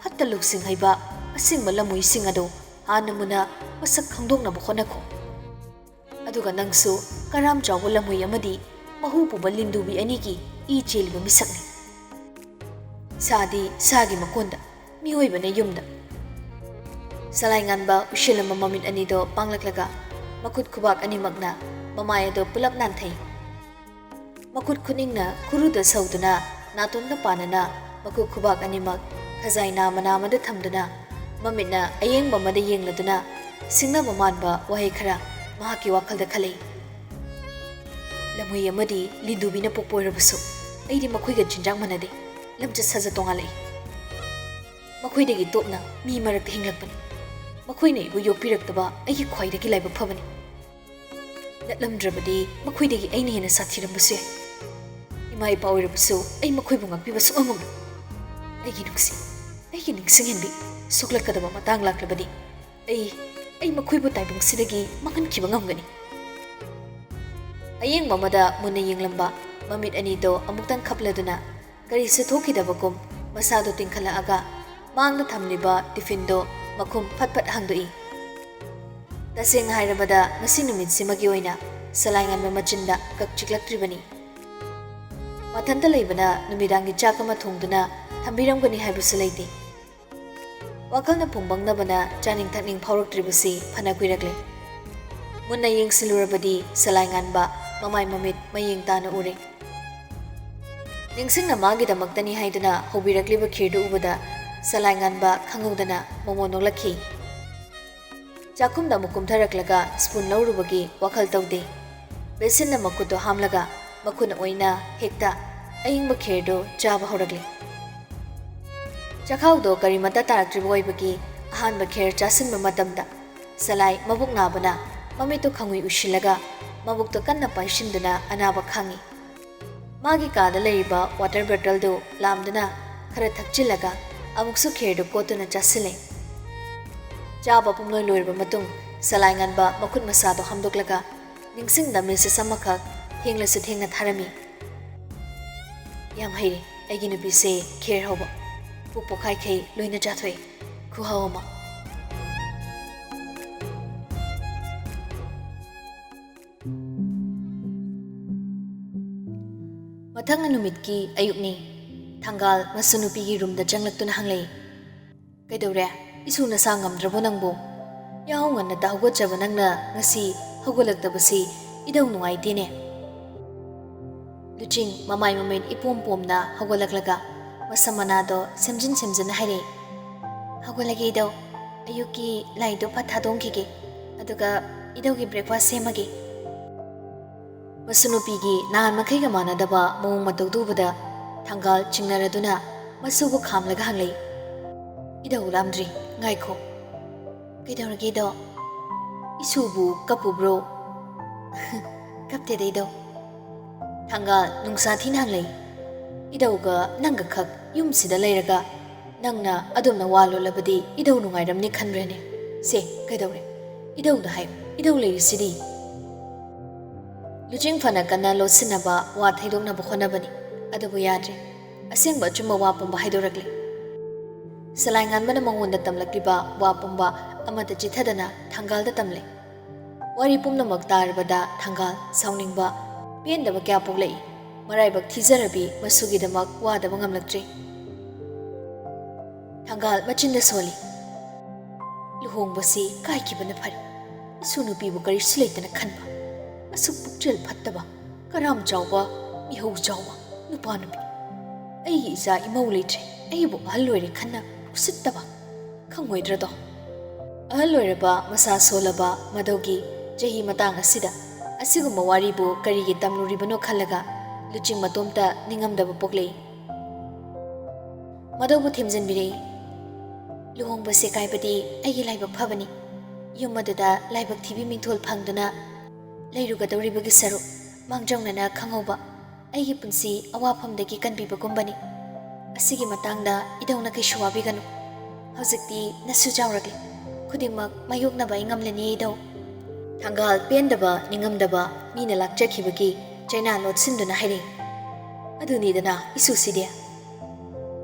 ꯐꯠꯇ ꯂꯧꯁꯤꯡ ꯍꯩꯕ ꯑꯁꯤꯡꯕ ꯂꯝꯃꯣꯏꯁꯤꯡ ꯑꯗꯨ ꯍꯥꯟꯅ ꯃꯨꯟꯅ ꯃꯁꯛ ꯈꯪꯗꯣꯛꯅꯕ ꯍꯣꯠꯅꯈꯣ꯫ ꯑꯗꯨꯒ ꯅꯪꯁꯨ ꯀꯔꯥꯝ ꯆꯥꯎꯕ ꯂꯝꯍꯨꯏ ꯑꯃꯗꯤ ꯃꯍꯨ ꯄꯨꯕ ꯂꯤꯟꯗꯨꯕꯤ ꯑꯅꯤꯒꯤ ꯏ ꯆꯦꯜꯂꯤꯕ ꯃꯤꯁꯛꯅꯤ꯫ ꯁꯥꯗꯤ ꯁꯥꯒꯤ ꯃꯀꯣꯟꯗ, ꯃꯤꯑꯣꯏꯕꯅ ꯌꯨꯝꯗ꯫ ꯁꯂꯥꯏ ꯉꯥꯟꯕ ꯎꯏꯁꯤꯜꯂꯝꯕ ꯃꯃꯤꯠ ꯑꯅꯤꯗꯣ ꯄꯥꯡꯂꯛꯂꯒ ꯃꯈꯨꯠ ꯈꯨꯕꯥꯛ ꯑꯅꯤꯃꯛꯅ ꯃꯃꯥꯏ ꯑꯗꯣ ꯄꯨꯂꯞ ꯅꯥꯟꯊꯩ꯫ ꯃꯈꯨꯠ ꯈꯨꯅꯤꯡꯅ ꯈꯨꯔꯨꯗ ꯁꯧꯗꯨꯅ ꯅꯥꯇꯣꯟꯒ ꯄꯥꯟꯅꯅ ꯃꯈꯨꯠ ꯈꯨꯕꯥꯛ ꯑꯅꯤꯃꯛ ꯈꯖꯥꯏ ꯅꯥꯃ ꯅꯥꯃꯗ ꯊꯝꯗꯨꯅ ꯃꯃꯤꯠꯅ ꯑꯌꯦꯡꯕ ꯑꯃꯗ ꯌꯦꯡꯂꯗꯨꯅ ꯁꯤꯡꯅꯕ ꯃꯥꯟꯕ ꯋꯥꯍꯩ ꯈꯔ ꯃꯍꯥꯛꯀꯤ ꯋꯥꯈꯜꯗ ꯈꯜꯂꯛꯏ꯫ ꯂꯝꯍꯨꯏ ꯑꯃꯗꯤ ꯂꯤꯟꯗꯨꯕꯤꯅ ꯄꯣꯛꯄ ꯑꯣꯏꯔꯕꯁꯨ ꯑꯩꯗꯤ ꯃꯈꯣꯏꯒ ꯆꯤꯟꯖꯥꯛ ꯃꯥꯟꯅꯗꯦ꯫ ꯂꯝꯆꯠ ꯁꯥꯖꯠ ꯇꯣꯉꯥꯜꯂꯛꯏ꯫ ꯃꯈꯣꯏꯗꯒꯤ ꯇꯣꯞꯅ ꯃꯤ ꯃꯔꯛꯇ ꯍꯤꯡꯂꯛꯄꯅꯤ꯫ ꯃꯈꯣꯏꯅ ꯑꯩꯕꯨ ꯌꯣꯛꯄꯤꯔꯛꯇꯕ ꯑꯩꯒꯤ ꯈ꯭ꯋꯥꯏꯗꯒꯤ ꯂꯥꯏꯕꯛ ꯐꯕꯅꯤ꯫ ꯅꯠꯂꯝꯗ꯭ꯔꯕꯗꯤ ꯃꯈꯣꯏꯗꯒꯤ ꯑꯩꯅ ꯍꯦꯟꯅ ꯁꯥꯊꯤꯔꯝꯕꯁꯨ ꯌꯥꯏ꯫ ꯏꯃꯥ ꯏꯄꯥ ꯑꯣꯏꯔꯕꯁꯨ ꯑꯩ ꯃꯈꯣꯏꯕꯨ ꯉꯥꯛꯄꯤꯕ ꯁꯨꯛꯉꯝ ꯉꯝꯂꯣꯏ꯫ ꯑꯩꯒꯤ ꯅꯨꯡꯁꯤ, ꯑꯩꯒꯤ ꯅꯤꯡꯁꯤꯡꯍꯟꯕꯤ, ꯁꯣꯛꯂꯛꯀꯗꯕ ꯃꯇꯥꯡ ꯂꯥꯛꯂꯕꯗꯤ ꯑꯩ, ꯑꯩ ꯃꯈꯣꯏꯕꯨ ꯇꯥꯏꯕꯪꯁꯤꯗꯒꯤ ꯃꯥꯡꯍꯟꯈꯤꯕ ꯉꯝꯒꯅꯤ꯫ ꯑꯌꯦꯡꯕ ꯑꯃꯗ ꯃꯨꯟꯅ ꯌꯦꯡꯂꯝꯕ ꯃꯃꯤꯠ ꯑꯅꯤꯗꯣ ꯑꯃꯨꯛꯇꯪ ꯈꯞꯂꯗꯨꯅ ꯀꯔꯤꯁꯨ ꯊꯣꯛꯈꯤꯗꯕꯒꯨꯝ ꯃꯁꯥꯗꯣ ꯇꯤꯡꯈꯠꯂꯛꯑꯒ ꯃꯥꯡꯗ ꯊꯝꯂꯤꯕ ꯇꯤꯐꯤꯟꯗꯣ ꯃꯈꯨꯝ ꯐꯠ ꯐꯠ ꯍꯥꯡꯗꯣꯛꯏ꯫ ꯇꯁꯦꯡꯅ ꯍꯥꯏꯔꯕꯗ ꯉꯁꯤ ꯅꯨꯃꯤꯠꯁꯤꯃꯒꯤ ꯑꯣꯏꯅ ꯁꯂꯥꯏꯉꯥꯟꯕ ꯃꯆꯤꯟꯗ ꯀꯛ ꯆꯤꯛꯂꯛꯇ꯭ꯔꯤꯕꯅꯤ꯫ ꯃꯊꯟꯇ ꯂꯩꯕꯅ ꯅꯨꯃꯤꯗꯥꯡꯒꯤ ꯆꯥꯛ ꯑꯃ ꯊꯣꯡꯗꯨꯅ ꯊꯝꯕꯤꯔꯝꯒꯅꯤ ꯍꯥꯏꯕꯁꯨ ꯂꯩꯇꯦ꯫ ꯋꯥꯈꯜꯅ ꯐꯨꯡꯕꯪꯅꯕꯅ ꯆꯥꯅꯤꯡ ꯊꯛꯅꯤꯡ ꯐꯥꯎꯔꯛꯇ꯭ꯔꯤꯕꯁꯤ ꯐꯅ ꯀꯨꯏꯔꯛꯂꯦ꯫ ꯃꯨꯟꯅ ꯌꯦꯡꯁꯤꯜꯂꯨꯔꯕꯗꯤ ꯁꯂꯥꯏꯉꯥꯟꯕ ꯃꯃꯥꯏ ꯃꯃꯤꯠ ꯃꯌꯦꯡ ꯇꯥꯅ ꯎꯔꯦ꯫ ꯅꯤꯡꯁꯤꯡꯅ ꯃꯥꯒꯤꯗꯃꯛꯇꯅꯤ ꯍꯥꯏꯗꯨꯅ ꯍꯧꯕꯤꯔꯛꯂꯤꯕ ꯈꯤꯔꯗꯨ ꯎꯕꯗ ꯁꯂꯥꯏꯉꯥꯟꯕ ꯈꯪꯍꯧꯗꯅ ꯃꯣꯃꯣꯟ ꯅꯣꯛꯂꯛꯈꯤ꯫ ꯆꯥꯛꯈꯨꯝꯗ ꯑꯃꯨꯛ ꯀꯨꯝꯊꯔꯛꯂꯒ ꯁ꯭ꯄꯨꯟ ꯂꯧꯔꯨꯕꯒꯤ ꯋꯥꯈꯜ ꯇꯧꯗꯦ꯫ ꯕꯦꯁꯤꯟꯅ ꯃꯈꯨꯠꯇꯣ ꯍꯥꯝꯂꯒ ꯃꯈꯨꯠꯅ ꯑꯣꯏꯅ ꯍꯦꯛꯇ ꯑꯏꯪꯕ ꯈꯦꯔꯗꯨ ꯆꯥꯕ ꯍꯧꯔꯛꯂꯦ꯫ ꯆꯈꯥꯎꯗꯣ ꯀꯔꯤꯃꯠꯇ ꯇꯥꯔꯛꯇ꯭ꯔꯤꯕ ꯑꯣꯏꯕꯒꯤ ꯑꯍꯥꯟꯕ ꯈꯦꯔ ꯆꯥꯁꯤꯟꯕ ꯃꯇꯝꯗ ꯁꯂꯥꯏ ꯃꯕꯨꯛ ꯅꯥꯕꯅ ꯃꯃꯤꯠꯇꯨ ꯈꯪꯉꯨꯏ ꯎꯏꯁꯤꯜꯂꯒ ꯃꯕꯨꯛꯇ ꯀꯟꯅ ꯄꯥꯏꯁꯤꯟꯗꯨꯅ ꯑꯅꯥꯕ ꯈꯥꯡꯉꯤ꯫ ꯃꯥꯒꯤ ꯀꯥꯗ ꯂꯩꯔꯤꯕ ꯋꯥꯇꯔ ꯕꯣꯇꯜꯗꯨ ꯂꯥꯝꯗꯨꯅ ꯈꯔ ꯊꯛꯆꯤꯜꯂꯒ ꯑꯃꯨꯛꯁꯨ ꯈꯦꯔꯗꯨ ꯀꯣꯠꯇꯨꯅ ꯆꯥꯁꯤꯜꯂꯦ꯫ ꯆꯥꯕ ꯄꯨꯝꯂꯣꯏ ꯂꯣꯏꯔꯕ ꯃꯇꯨꯡ ꯁꯂꯥꯏꯉꯥꯟꯕ ꯃꯈꯨꯠ ꯃꯁꯥꯗꯣ ꯍꯥꯝꯗꯣꯛꯂꯒ ꯅꯤꯡꯁꯤꯡꯗ ꯃꯦꯁꯦꯖ ꯑꯃꯈꯛ ꯊꯦꯡꯂꯁꯨ ꯊꯦꯡꯅ ꯊꯥꯔꯝꯃꯤ꯫ "ꯌꯥꯝ ꯍꯩꯔꯦ ꯑꯩꯒꯤ ꯅꯨꯄꯤꯁꯦ ꯈꯦꯔ ꯍꯧꯕ꯫ ꯄꯨꯛ ꯄꯣꯛꯈꯥꯏꯈꯩ ꯂꯣꯏꯅ ꯆꯥꯊꯣꯛꯑꯦ꯫ ꯈꯨꯍꯥꯎ ꯑꯃ!" ꯃꯊꯪ ꯅꯨꯃꯤꯠꯀꯤ ꯑꯌꯨꯛꯅꯤ꯫ ꯊꯪꯒꯥꯜ ꯃꯁꯨ ꯅꯨꯄꯤꯒꯤ ꯔꯨꯝꯗ ꯆꯪꯂꯛꯇꯨꯅ ꯍꯪꯂꯛꯏ, "ꯀꯩꯗꯧꯔꯦ? ꯏꯁꯨ ꯅꯁꯥ ꯉꯝꯗ꯭ꯔꯕꯣ ꯅꯪꯕꯨ? ꯌꯥꯍꯧ ꯉꯟꯅ ꯍꯧꯒꯠꯆꯕ ꯅꯪꯅ ꯉꯁꯤ ꯍꯧꯒꯠꯂꯛꯇꯕꯁꯤ ꯏꯗꯧ ꯅꯨꯡꯉꯥꯏꯇꯦꯅꯦ꯫" ꯂꯨꯆꯤꯡ ꯃꯃꯥꯏ ꯃꯃꯤꯠ ꯏꯄꯣꯝ ꯄꯣꯝꯅ ꯍꯧꯒꯠꯂꯛꯂꯒ ꯃꯁꯝ ꯃꯅꯥꯗꯣ ꯁꯦꯝꯖꯤꯟ ꯁꯦꯝꯖꯤꯟ ꯍꯥꯏꯔꯛꯏ, ꯍꯧꯒꯠꯂꯒꯦ ꯏꯙꯧ꯫ ꯑꯌꯨꯛꯀꯤ ꯂꯥꯏꯗꯣ ꯐꯠ ꯊꯥꯗꯣꯛꯈꯤꯒꯦ, ꯑꯗꯨꯒ ꯏꯙꯧꯒꯤ breakfast ꯁꯦꯝꯃꯒꯦ꯫ ꯃꯁꯨ ꯅꯨꯄꯤꯒꯤ ꯅꯍꯥꯟ ꯃꯈꯩꯒ ꯃꯥꯟꯅꯗꯕ ꯃꯑꯣꯡ ꯃꯇꯧꯗꯨ ꯎꯕꯗ ꯊꯪꯒꯥꯜ ꯆꯤꯡꯅꯔꯗꯨꯅ ꯃꯁꯨꯕꯨ ꯈꯥꯝꯂꯒ ꯍꯪꯂꯛꯏ, "ꯏꯙꯧ ꯂꯥꯝꯗ꯭ꯔꯤ, ꯉꯥꯏꯈꯣ꯫" "ꯀꯩꯗꯧꯔꯒꯦ ꯏꯙꯧ? ꯏꯁꯨꯕꯨ ꯀꯞꯄꯨꯕ꯭ꯔꯣ?" "ꯀꯞꯇꯦꯗ ꯏꯙꯧ꯫" ꯊꯪꯒꯥꯜ ꯅꯨꯡꯁꯥ ꯊꯤꯅ ꯍꯪꯂꯛꯏ, "ꯏꯙꯧꯒ ꯅꯪꯒ ꯈꯛ ꯌꯨꯝꯁꯤꯗ ꯂꯩꯔꯒ ꯅꯪꯅ ꯑꯗꯨꯝꯅ ꯋꯥ ꯂꯣꯠꯂꯕꯗꯤ ꯏꯙꯧ ꯅꯨꯡꯉꯥꯏꯔꯝꯅꯤ ꯈꯟꯕ꯭ꯔꯅꯦ? ꯁꯦ, ꯀꯩꯗꯧꯔꯦ? ꯏꯙꯧꯗ ꯍꯥꯏꯌꯨ, ꯏꯙꯧ ꯂꯩꯔꯤꯁꯤꯗꯤ꯫" ꯂꯨꯆꯤꯡ ꯐꯅ ꯀꯟꯅ ꯂꯣꯠꯁꯤꯟꯅꯕ ꯋꯥ ꯊꯩꯗꯣꯛꯅꯕ ꯍꯣꯠꯅꯕꯅꯤ, ꯑꯗꯨꯕꯨ ꯌꯥꯗ꯭ꯔꯦ꯫ ꯑꯁꯦꯡꯕ ꯑꯆꯨꯝꯕ ꯋꯥ ꯄꯨꯝꯕ ꯍꯥꯏꯗꯣꯔꯛꯂꯦ꯫ ꯁꯂꯥꯏ ꯉꯥꯟꯕꯅ ꯃꯉꯣꯟꯗ ꯇꯝꯂꯛꯂꯤꯕ ꯋꯥ ꯄꯨꯝꯕ ꯑꯃꯠꯇ ꯆꯤꯠꯊꯗꯅ ꯊꯪꯒꯥꯜꯗ ꯇꯝꯂꯦ꯫ ꯋꯥꯔꯤ ꯄꯨꯝꯅꯃꯛ ꯇꯥꯔꯕꯗ ꯊꯪꯒꯥꯜ ꯁꯥꯎꯅꯤꯡꯕ, ꯄꯦꯟꯗꯕ ꯀꯌꯥ ꯄꯣꯛꯂꯛꯏ꯫ ꯃꯔꯥꯏꯕꯛ ꯊꯤꯖꯔꯕꯤ ꯃꯁꯨꯒꯤꯗꯃꯛ ꯋꯥꯗꯕ ꯉꯝꯂꯛꯇ꯭ꯔꯦ꯫ ꯊꯪꯒꯥꯜ ꯃꯆꯤꯟꯗ ꯁꯣꯜꯂꯤ, "ꯂꯨꯍꯣꯡꯕꯁꯤ ꯀꯥꯏꯈꯤꯕꯅ ꯐꯔꯦ꯫ ꯏꯁꯨ ꯅꯨꯄꯤꯕꯨ ꯀꯔꯤꯁꯨ ꯂꯩꯇꯅ ꯈꯟꯕ, ꯑꯁꯨꯛ ꯄꯨꯛꯆꯦꯜ ꯐꯠꯇꯕ, ꯀꯔꯥꯝ ꯆꯥꯎꯕ, ꯃꯤꯍꯧ ꯆꯥꯎꯕ ꯅꯨꯄꯥ ꯅꯨꯄꯤ꯫ ꯑꯩꯒꯤ ꯏꯆꯥ ꯏꯃꯧ ꯂꯩꯇ꯭ꯔꯦ, ꯑꯩꯕꯨ ꯑꯍꯜ ꯑꯣꯏꯔꯦ ꯈꯟꯅ ꯎꯁꯤꯠꯇꯕ ꯈꯪꯉꯣꯏꯗ꯭ꯔꯗꯣ?" ꯑꯍꯜ ꯑꯣꯏꯔꯕ, ꯃꯁꯥ ꯁꯣꯜꯂꯕ ꯃꯙꯧꯒꯤ ꯆꯍꯤ ꯃꯇꯥꯡ ꯑꯁꯤꯗ ꯑꯁꯤꯒꯨꯝꯕ ꯋꯥꯔꯤꯕꯨ ꯀꯔꯤꯒꯤ ꯇꯝꯂꯨꯔꯤꯕꯅꯣ ꯈꯜꯂꯒ ꯂꯨꯆꯤꯡ ꯃꯇꯣꯝꯇ ꯅꯤꯡꯉꯝꯗꯕ ꯄꯣꯛꯂꯛꯏ꯫ ꯃꯙꯧꯕꯨ ꯊꯦꯝꯖꯤꯟꯕꯤꯔꯛꯏ꯫ "ꯂꯨꯍꯣꯡꯕꯁꯦ ꯀꯥꯏꯕꯗꯤ ꯑꯩꯒꯤ ꯂꯥꯏꯕꯛ ꯐꯕꯅꯤ꯫ ꯌꯨꯝ ꯑꯗꯨꯗ ꯂꯥꯏꯕꯛ ꯊꯤꯕꯤ ꯃꯤꯡꯊꯣꯜ ꯐꯪꯗꯨꯅ ꯂꯩꯔꯨꯒꯗꯧꯔꯤꯕꯒꯤ ꯁꯔꯨꯛ ꯃꯥꯡꯖꯧꯅꯅ ꯈꯪꯍꯧꯕ ꯑꯩꯒꯤ ꯄꯨꯟꯁꯤ ꯑꯋꯥꯐꯝꯗꯒꯤ ꯀꯟꯕꯤꯕꯒꯨꯝꯕꯅꯤ꯫ ꯑꯁꯤꯒꯤ ꯃꯇꯥꯡꯗ ꯏꯙꯧꯅ ꯀꯩꯁꯨ ꯋꯥꯕꯤꯒꯅꯨ꯫ ꯍꯧꯖꯤꯛꯇꯤ ꯅꯁꯨ ꯆꯥꯎꯔꯛꯂꯦ꯫ ꯈꯨꯗꯤꯡꯃꯛ ꯃꯥꯌꯣꯛꯅꯕ ꯑꯩ ꯉꯝꯂꯅꯤ ꯏꯙꯧ꯫" ꯊꯪꯒꯥꯜ ꯄꯦꯟꯗꯕ, ꯅꯤꯡꯉꯝꯗꯕ ꯃꯤꯅ ꯂꯥꯛꯆꯈꯤꯕꯒꯤ ꯆꯩꯅꯥ ꯂꯣꯠꯁꯤꯟꯗꯨꯅ ꯍꯥꯏꯔꯛꯏ, "ꯑꯗꯨꯅꯤꯗꯅ ꯏꯁꯨꯁꯤꯗꯤ꯫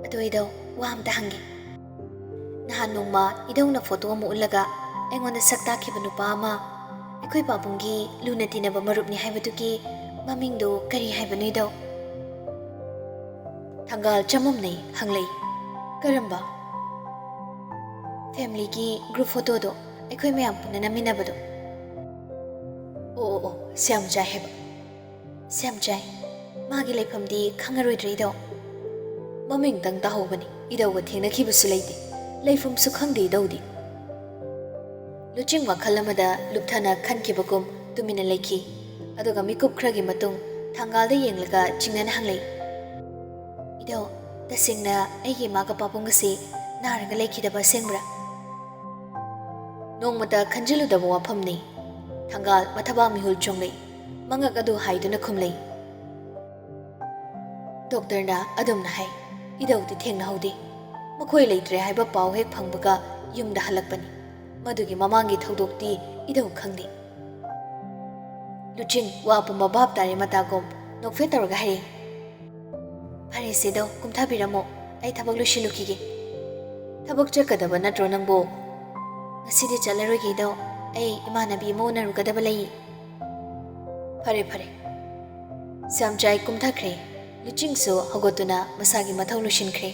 ꯑꯗꯣ ꯏꯙꯧ, ꯋꯥ ꯑꯝꯇ ꯍꯪꯒꯦ꯫ ꯅꯍꯥꯟ ꯅꯣꯡꯃ ꯏꯙꯧꯅ photo ꯑꯃ ꯎꯠꯂꯒ ꯑꯩꯉꯣꯟꯗ ꯁꯛ ꯇꯥꯛꯈꯤꯕ ꯅꯨꯄꯥ ꯑꯃ, ꯑꯩꯈꯣꯏ ꯄꯥꯕꯨꯡꯒꯤ ꯂꯨꯅ ꯇꯤꯟꯅꯕ ꯃꯔꯨꯞꯅꯤ ꯍꯥꯏꯕꯗꯨꯒꯤ ꯃꯃꯤꯡꯗꯣ ꯀꯔꯤ ꯍꯥꯏꯕꯅꯣ ꯏꯙꯧ?" ꯊꯪꯒꯥꯜ ꯆꯃꯝꯅꯩ, ꯍꯪꯂꯛꯏ, "ꯀꯔꯝꯕ?" "Family ꯒꯤ group photo ꯗꯣ, ꯑꯩꯈꯣꯏ ꯃꯌꯥꯝ ꯄꯨꯟꯅ ꯅꯝꯃꯤꯟꯅꯕꯗꯣ꯫" "ꯑꯣ, ꯑꯣ, ꯑꯣ, ꯁ꯭ꯌꯥꯝꯆꯥꯏ ꯍꯥꯏꯕ꯫" "ꯁ꯭ꯌꯥꯝꯆꯥꯏ? ꯃꯥꯒꯤ ꯂꯩꯐꯝꯗꯤ ꯈꯪꯉꯔꯣꯏꯗ꯭ꯔꯥ ꯏꯙꯧ?" "ꯃꯃꯤꯡꯇꯪ ꯇꯥꯍꯧꯕꯅꯤ, ꯏꯙꯧꯒ ꯊꯦꯡꯅꯈꯤꯕꯁꯨ ꯂꯩꯇꯦ꯫ ꯂꯩꯐꯝꯁꯨ ꯈꯪꯗꯦ ꯏꯙꯧꯗꯤ꯫ ꯂꯨꯆꯤꯡ ꯋꯥꯈꯜ ꯑꯃꯗ ꯂꯨꯞꯊꯅ ꯈꯟꯈꯤꯕꯒꯨꯝ ꯇꯨꯃꯤꯟꯅ ꯂꯩꯈꯤ꯫ ꯑꯗꯨꯒ ꯃꯤꯀꯨꯞ ꯈꯔꯒꯤ ꯃꯇꯨꯡ ꯊꯪꯒꯥꯜꯗ ꯌꯦꯡꯂꯒ ꯆꯤꯡꯅꯅ ꯍꯪꯂꯛꯏ, "ꯏꯙꯧ, ꯇꯁꯦꯡꯅ ꯑꯩꯒꯤ ꯏꯃꯥꯒ ꯄꯥꯕꯨꯡ ꯑꯁꯤ ꯅꯥꯔꯒ ꯂꯩꯈꯤꯗꯕ ꯑꯁꯦꯡꯕ꯭ꯔꯥ?" "ꯅꯣꯡꯃꯇ ꯈꯟꯖꯤꯜꯂꯨꯗꯕ ꯋꯥꯐꯝꯅꯤ," ꯊꯪꯒꯥꯜ ꯃꯊꯕꯥꯛ ꯃꯤꯍꯨꯜ ꯆꯣꯡꯂꯛꯏ꯫ ꯃꯉꯛ ꯑꯗꯨ ꯍꯥꯏꯗꯨꯅ ꯈꯨꯝꯂꯛꯏ꯫ "ꯗꯣꯛꯇꯔꯅ ꯑꯗꯨꯝꯅ ꯍꯥꯏ, ꯏꯙꯧꯗꯤ ꯊꯦꯡꯅꯍꯧꯗꯦ꯫ ꯃꯈꯣꯏ ꯂꯩꯇ꯭ꯔꯦ ꯍꯥꯏꯕ ꯄꯥꯎ ꯍꯦꯛ ꯐꯪꯕꯒ ꯌꯨꯝꯗ ꯍꯜꯂꯛꯄꯅꯤ꯫ ꯃꯗꯨꯒꯤ ꯃꯃꯥꯡꯒꯤ ꯊꯧꯗꯣꯛꯇꯤ ꯏꯙꯧ ꯈꯪꯗꯦ꯫" ꯂꯨꯆꯤꯡ ꯋꯥ ꯄꯨꯝꯕ ꯚꯥꯞ ꯇꯥꯔꯦ ꯃꯇꯥꯒꯨꯝ ꯅꯣꯛꯐꯦꯠ ꯇꯧꯔꯒ ꯍꯥꯏꯔꯛꯏ, "ꯐꯔꯦꯁꯦ ꯏꯙꯧ, ꯀꯨꯝꯊꯕꯤꯔꯝꯃꯣ, ꯑꯩ ꯊꯕꯛ ꯂꯣꯏꯁꯤꯜꯂꯨꯈꯤꯒꯦ꯫" "ꯊꯕꯛ ꯆꯠꯀꯗꯕ ꯅꯠꯇ꯭ꯔꯣ ꯅꯪꯕꯨ?" "ꯉꯁꯤꯗꯤ ꯆꯠꯂꯔꯣꯏꯒꯦ ꯏꯙꯧ, ꯑꯩ ꯏꯃꯥꯟꯅꯕꯤ ꯑꯃ ꯎꯅꯔꯨꯒꯗꯕ ꯂꯩ꯫" "ꯐꯔꯦ ꯐꯔꯦ꯫" ꯁ꯭ꯌꯥꯝꯆꯥꯏ ꯀꯨꯝꯊꯈ꯭ꯔꯦ꯫ ꯂꯨꯆꯤꯡꯁꯨ ꯍꯧꯒꯠꯇꯨꯅ ꯃꯁꯥꯒꯤ ꯃꯊꯧ ꯂꯣꯏꯁꯤꯟꯈ꯭ꯔꯦ꯫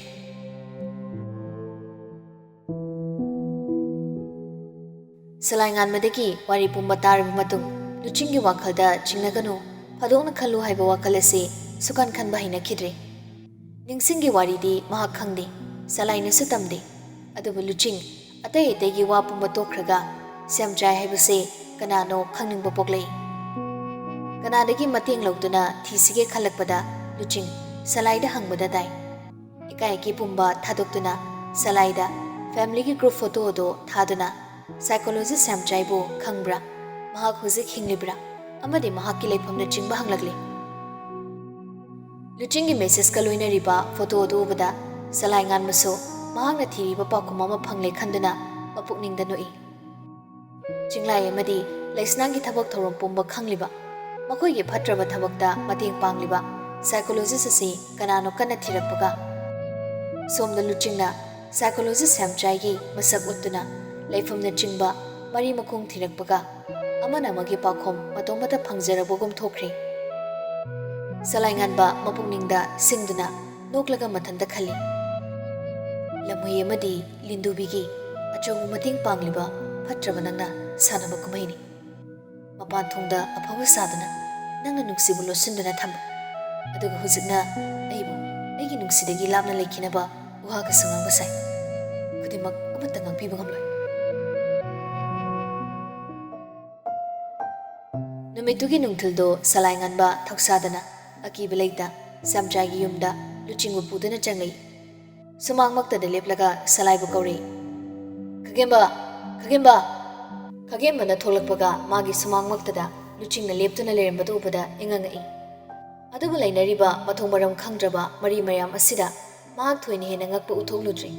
ꯁꯂꯥꯏ ꯉꯥꯟꯕꯗꯒꯤ ꯋꯥꯔꯤ ꯄꯨꯝꯕ ꯇꯥꯔꯕ ꯃꯇꯨꯡ, ꯂꯨꯆꯤꯡꯒꯤ ꯋꯥꯈꯜꯗ "ꯆꯤꯡꯅꯒꯅꯨ, ꯐꯥꯗꯣꯛꯅ ꯈꯜꯂꯨ" ꯍꯥꯏꯕ ꯋꯥꯈꯜ ꯑꯁꯤ ꯁꯨꯛꯈꯟ ꯈꯟꯕ ꯍꯩꯅꯈꯤꯗ꯭ꯔꯦ꯫ ꯅꯤꯡꯁꯤꯡꯒꯤ ꯋꯥꯔꯤꯗꯤ ꯃꯍꯥꯛ ꯈꯪꯗꯦ, ꯁꯂꯥꯏꯅꯁꯨ ꯇꯝꯗꯦ꯫ ꯑꯗꯨꯕꯨ ꯂꯨꯆꯤꯡ ꯑꯇꯩ ꯑꯇꯩꯒꯤ ꯋꯥ ꯄꯨꯝꯕ ꯇꯣꯛꯈ꯭ꯔꯒ ꯁ꯭ꯌꯥꯝꯆꯥꯏ ꯍꯥꯏꯕꯁꯦ ꯀꯅꯥꯅꯣ ꯈꯪꯅꯤꯡꯕ ꯄꯣꯛꯂꯛꯏ꯫ ꯀꯅꯥꯗꯒꯤ ꯃꯇꯦꯡ ꯂꯧꯗꯨꯅ ꯊꯤꯁꯤꯒꯦ ꯈꯜꯂꯛꯄꯗ ꯂꯨꯆꯤꯡ ꯁꯂꯥꯏꯗ ꯍꯪꯕꯗ ꯇꯥꯏ꯫ ꯏꯀꯥꯏ ꯏꯀꯤ ꯄꯨꯝꯕ ꯊꯥꯗꯣꯛꯇꯨꯅ ꯁꯂꯥꯏꯗ ꯐꯦꯃꯤꯂꯤꯒꯤ ꯒ꯭ꯔꯨꯞ ꯐꯣꯇꯣ ꯑꯗꯨ ꯊꯥꯗꯨꯅ, "ꯁꯥꯏꯀꯣꯂꯣꯖꯤꯁ ꯁ꯭ꯌꯥꯝꯆꯥꯏꯕꯨ ꯈꯪꯕ꯭ꯔꯥ? ꯃꯍꯥꯛ ꯍꯧꯖꯤꯛ ꯍꯤꯡꯂꯤꯕ꯭ꯔꯥ? ꯑꯃꯗꯤ ꯃꯍꯥꯛꯀꯤ ꯂꯩꯐꯝꯅꯆꯤꯡꯕ ꯍꯪꯂꯛꯂꯤ꯫" ꯂꯨꯆꯤꯡꯒꯤ ꯃꯦꯁꯦꯖꯀ ꯂꯣꯏꯅꯔꯤꯕ ꯐꯣꯇꯣ ꯑꯗꯨ ꯎꯕꯗ ꯁꯂꯥꯏ ꯉꯥꯟꯕꯁꯨ ꯃꯍꯥꯛꯅ ꯊꯤꯔꯤꯕ ꯄꯥꯎꯈꯨꯝ ꯑꯃ ꯐꯪꯂꯦ ꯈꯟꯗꯨꯅ ꯃꯄꯨꯛꯅꯤꯡꯗ ꯅꯣꯛꯏ꯫ ꯆꯤꯡꯂꯥꯏ ꯑꯃꯗꯤ ꯂꯩꯁꯅꯥꯒꯤ ꯊꯕꯛ ꯊꯧꯔꯝ ꯄꯨꯝꯕ ꯈꯪꯂꯤꯕ, ꯃꯈꯣꯏꯒꯤ ꯐꯠꯇ꯭ꯔꯕ ꯊꯕꯛꯇ ꯃꯇꯦꯡ ꯄꯥꯡꯂꯤꯕ ꯁꯥꯏꯀꯣꯂꯣꯖꯤꯁ ꯑꯁꯤ ꯀꯅꯥꯅꯣ ꯀꯟꯅ ꯊꯤꯔꯛꯄꯒ, ꯁꯣꯝꯗ ꯂꯨꯆꯤꯡꯅ ꯁꯥꯏꯀꯣꯂꯣꯖꯤꯁ ꯁ꯭ꯌꯥꯝꯆꯥꯏꯒꯤ ꯃꯁꯛ ꯎꯠꯇꯨꯅ ꯂꯩꯐꯝꯅꯆꯤꯡꯕ ꯃꯔꯤ ꯃꯈꯣꯡ ꯊꯤꯔꯛꯄꯒ, ꯑꯃꯅ ꯑꯃꯒꯤ ꯄꯥꯎꯈꯨꯝ ꯃꯇꯣꯝꯇ ꯐꯪꯖꯔꯕꯒꯨꯝ ꯊꯣꯛꯈ꯭ꯔꯦ꯫ ꯁꯂꯥꯏꯉꯥꯟꯕ ꯃꯄꯨꯛꯅꯤꯡꯗ ꯁꯤꯡꯗꯨꯅ ꯅꯣꯛꯂꯒ ꯃꯊꯟꯇ ꯈꯜꯂꯤ, "ꯂꯝꯍꯨꯏ ꯑꯃꯗꯤ ꯂꯤꯟꯗꯨꯕꯤꯒꯤ ꯑꯆꯧꯕ ꯃꯇꯦꯡ ꯄꯥꯡꯂꯤꯕ ꯐꯠꯇ꯭ꯔꯕ ꯅꯪꯅ ꯁꯥꯟꯅꯕ ꯀꯨꯝꯍꯩꯅꯤ꯫ ꯃꯄꯥꯟ ꯊꯣꯡꯗ ꯑꯐꯕ ꯁꯥꯗꯨꯅ ꯅꯪꯅ ꯅꯨꯡꯁꯤꯕ ꯂꯣꯠꯁꯤꯟꯗꯨꯅ ꯊꯝꯕ, ꯑꯗꯨꯒ ꯍꯧꯖꯤꯛꯅ ꯑꯩꯕꯨ ꯑꯩꯒꯤ ꯅꯨꯡꯁꯤꯗꯒꯤ ꯂꯥꯞꯅ ꯂꯩꯈꯤꯅꯕ ꯋꯥꯒꯁꯨ ꯉꯥꯡꯕ ꯁꯥꯏ꯫ ꯗꯃꯛ ꯑꯃꯠꯇ ꯉꯥꯛꯄꯤꯕ ꯉꯝꯂꯣꯏ꯫ ꯅꯨꯃꯤꯠꯇꯨꯒꯤ ꯅꯨꯡꯊꯤꯜꯗꯣ ꯁꯂꯥꯏ ꯉꯥꯟꯕ ꯊꯧꯁꯥꯗꯅ ꯑꯀꯤꯕ ꯂꯩꯇ ꯁ꯭ꯌꯥꯝꯆꯥꯏꯒꯤ ꯌꯨꯝꯗ ꯂꯨꯆꯤꯡꯕꯨ ꯄꯨꯗꯨꯅ ꯆꯪꯂꯛꯏ꯫ ꯁꯨꯃꯥꯡꯃꯛꯇꯗ ꯂꯦꯞꯂꯒ ꯁꯂꯥꯏꯕꯨ ꯀꯧꯔꯛꯏ꯫ "ꯈꯥꯒꯦꯝꯕ! ꯈꯥꯒꯦꯝꯕ!" ꯈꯥꯒꯦꯝꯕꯅ ꯊꯣꯛꯂꯛꯄꯒ ꯃꯥꯒꯤ ꯁꯨꯃꯥꯡꯃꯛꯇꯗ ꯂꯨꯆꯤꯡꯅ ꯂꯦꯞꯇꯨꯅ ꯂꯩꯔꯝꯕꯗꯨ ꯎꯕꯗ ꯏꯉꯛ ꯉꯛꯏ꯫ ꯑꯗꯨꯕꯨ ꯂꯩꯅꯔꯤꯕ ꯃꯊꯣꯡ ꯃꯔꯝ ꯈꯪꯗ꯭ꯔꯕ ꯃꯔꯤ ꯃꯌꯥꯝ ꯑꯁꯤꯗ ꯃꯍꯥꯛ ꯊꯣꯏꯅ ꯍꯦꯟꯅ ꯉꯛꯄ ꯎꯠꯊꯣꯛꯂꯨꯗ꯭ꯔꯤ꯫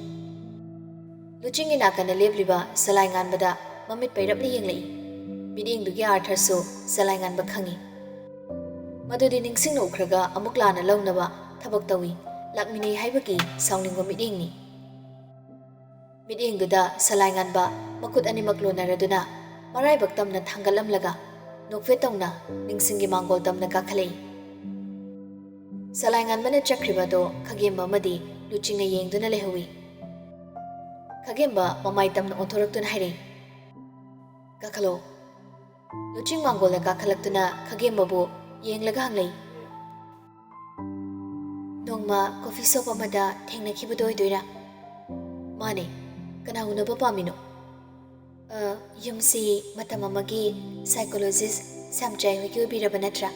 ꯂꯨꯆꯤꯡꯒꯤ ꯅꯥꯀꯟꯗ ꯂꯦꯞꯂꯤꯕ ꯁꯂꯥꯏ ꯉꯥꯟꯕꯗ ꯃꯃꯤꯠ ꯄꯩꯔꯞꯅ ꯌꯦꯡꯂꯛꯏ꯫ ꯃꯤꯠꯌꯦꯡꯗꯨꯒꯤ ꯑꯥꯔꯊꯁꯨ ꯁꯂꯥꯏ ꯉꯥꯟꯕ ꯈꯪꯏ꯫ ꯃꯗꯨꯗꯤ ꯅꯤꯡꯁꯤꯡꯅ ꯎꯈ꯭ꯔꯒ ꯑꯃꯨꯛ ꯂꯥꯟꯅ ꯂꯧꯅꯕ ꯊꯕꯛ ꯇꯧꯏ, ꯂꯥꯛꯃꯤꯟꯅꯩ ꯍꯥꯏꯕꯒꯤ ꯁꯥꯎꯅꯤꯡꯕ ꯃꯤꯠꯌꯦꯡꯅꯤ꯫ ꯃꯤꯠꯌꯦꯡꯗꯨꯗ ꯁꯂꯥꯏ ꯉꯥꯟꯕ ꯃꯈꯨꯠ ꯑꯅꯤꯃꯛ ꯂꯣꯟꯅꯔꯗꯨꯅ ꯃꯔꯥꯏꯕꯛ ꯇꯝꯅ ꯊꯥꯡꯒꯠꯂꯝꯂꯒ ꯅꯣꯛꯐꯦꯠ ꯇꯧꯅ ꯅꯤꯡꯁꯤꯡꯒꯤ ꯃꯥꯡꯒꯣꯜ ꯇꯝꯅ ꯀꯥꯈꯠꯂꯛꯏ꯫ ꯁꯂꯥꯏ ꯉꯥꯟꯕꯅ ꯆꯠꯈ꯭ꯔꯤꯕ ꯑꯗꯣ ꯈꯥꯒꯦꯝꯕ ꯑꯃꯗꯤ ꯂꯨꯆꯤꯡꯅ ꯌꯦꯡꯗꯨꯅ ꯂꯩꯍꯧꯏ꯫ ꯈꯥꯒꯦꯝꯕ ꯃꯃꯥꯏ ꯇꯝꯅ ꯑꯣꯟꯊꯣꯔꯛꯇꯨꯅ ꯍꯥꯏꯔꯛꯏ, "ꯀꯥꯈꯠꯂꯣ꯫" ꯂꯨꯆꯤꯡ ꯃꯥꯡꯒꯣꯜꯗ ꯀꯥꯈꯠꯂꯛꯇꯨꯅ ꯈꯥꯒꯦꯝꯕꯕꯨ ꯌꯦꯡꯂꯒ ꯍꯪꯂꯛꯏ, "ꯅꯣꯡꯃ ꯀꯣꯐꯤ ꯁꯣꯞ ꯑꯃꯗ ꯊꯦꯡꯅꯈꯤꯕꯗꯣ ꯑꯣꯏꯗꯣꯏꯔꯥ?" "ꯃꯥꯅꯦ꯫ ꯀꯅꯥ ꯎꯅꯕ ꯄꯥꯝꯃꯤꯅꯣ?" "ꯑ, ꯌꯨꯝꯁꯤ ꯃꯇꯝ ꯑꯃꯒꯤ ꯁꯥꯏꯀꯣꯂꯣꯖꯤꯁ ꯁ꯭ꯌꯥꯝꯆꯥꯏ ꯍꯣꯏꯒꯤ ꯑꯣꯏꯕꯤꯔꯕ ꯅꯠꯇ꯭ꯔꯥ?"